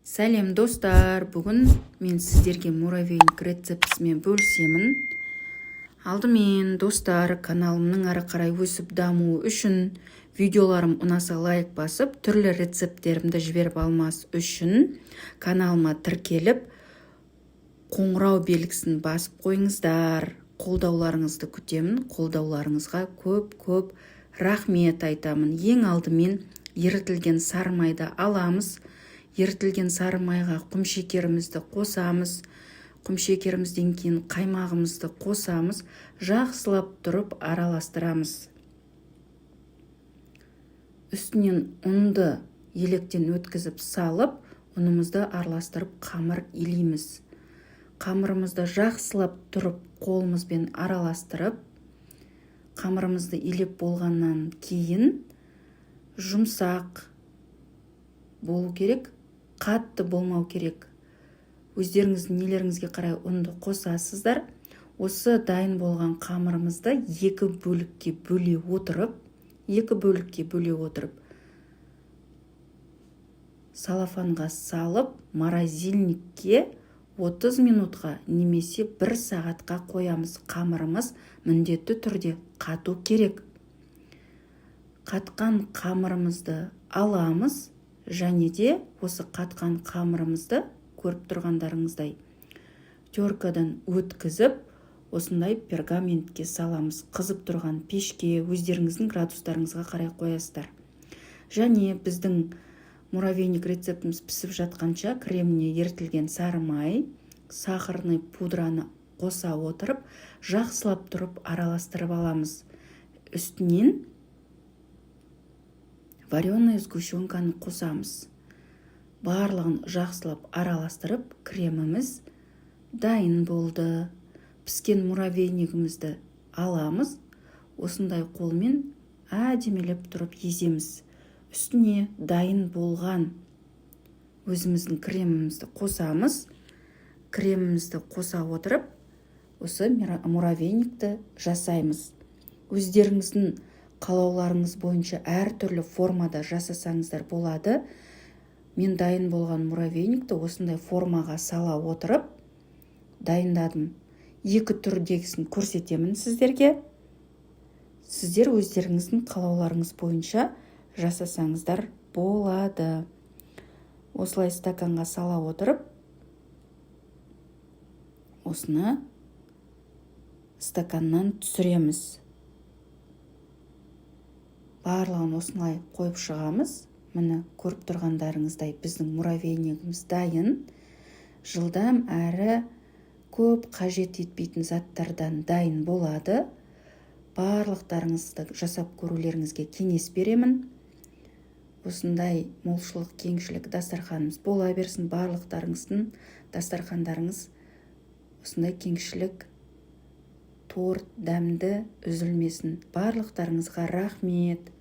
Сәлем, достар! Бүгін мен сіздерге муравейник рецептісімен бөлісемін. Алдымен, достар, каналымның ары қарай өсіп дамуы үшін видеоларым ұнаса, лайк басып, түрлі рецепттерімді жіберіп алмас үшін каналыма тіркеліп, қоңырау белгісін басып қойыңыздар. Қолдауларыңызды күтемін. Қолдауларыңызға көп-көп рахмет айтамын. Ең алдымен ерітілген сары майды аламыз. Ерітілген сары майға құмшекерімізді қосамыз. Құмшекерімізден кейін қаймағымызды қосамыз, жақсылап тұрып араластырамыз. Үстінен ұнды електен өткізіп салып, ұнымызды араластырып, қамыр илейміз. Қамырымызды жақсылап тұрып қолымызбен араластырып, қамырымызды илеп болғаннан кейін жұмсақ болу керек, қатты болмау керек. Өздеріңіздің нелеріңізге қарай ұнды қосасыздар. Осы дайын болған қамырымызды екі бөлікке бөле отырып, целлофанға салып, морозильникке 30 минутқа немесе бір сағатқа қоямыз. Қамырымыз міндетті түрде қату керек. Қатқан қамырымызды аламыз және де осы қатқан қамырымызды, көріп тұрғандарыңыздай, теркадан өткізіп, осындай пергаментке саламыз. Қызып тұрған пешке өздеріңіздің градустарыңызға қарай қоясыздар. Және біздің муравейник рецептіміз пісіп жатқанша, креміне ерітілген сары май, сахарный пудраны қоса отырып, жақсылап тұрып араластырып аламыз. Үстінен вареный сгущенканы қосамыз. Барлығын жақсылап араластырып, креміміз дайын болды. Піскен муравейнигімізді аламыз, осындай қолмен әдемілеп тұрып еземіз. Үстіне дайын болған өзіміздің кремімізді қосамыз. Кремімізді қоса отырып, осы муравейникті жасаймыз. Өздеріңіздің қалауларыңыз бойынша әртүрлі формада жасасаңыздар болады. Мен дайын болған муравейникті осындай формаға сала отырып дайындадым. Екі түрдегісін көрсетемін сіздерге. Сіздер өздеріңіздің қалауларыңыз бойынша жасасаңыздар болады. Осылай стаканға сала отырып, осыны стаканнан түсіреміз. Барлығын осылай қойып шығамыз. Міне, көріп тұрғандарыңыздай, біздің муравейнигіміз дайын. Жылдам әрі көп қажет етпейтін заттардан дайын болады. Барлықтарыңызды жасап көрулеріңізге кеңес беремін. Осындай молшылық, кеңшілік дастарханымыз бола берсін. Барлықтарыңыздың дастархандарыңыз осындай кеңшілік, торт дәмді үзілмесін. Барлықтарыңызға рахмет.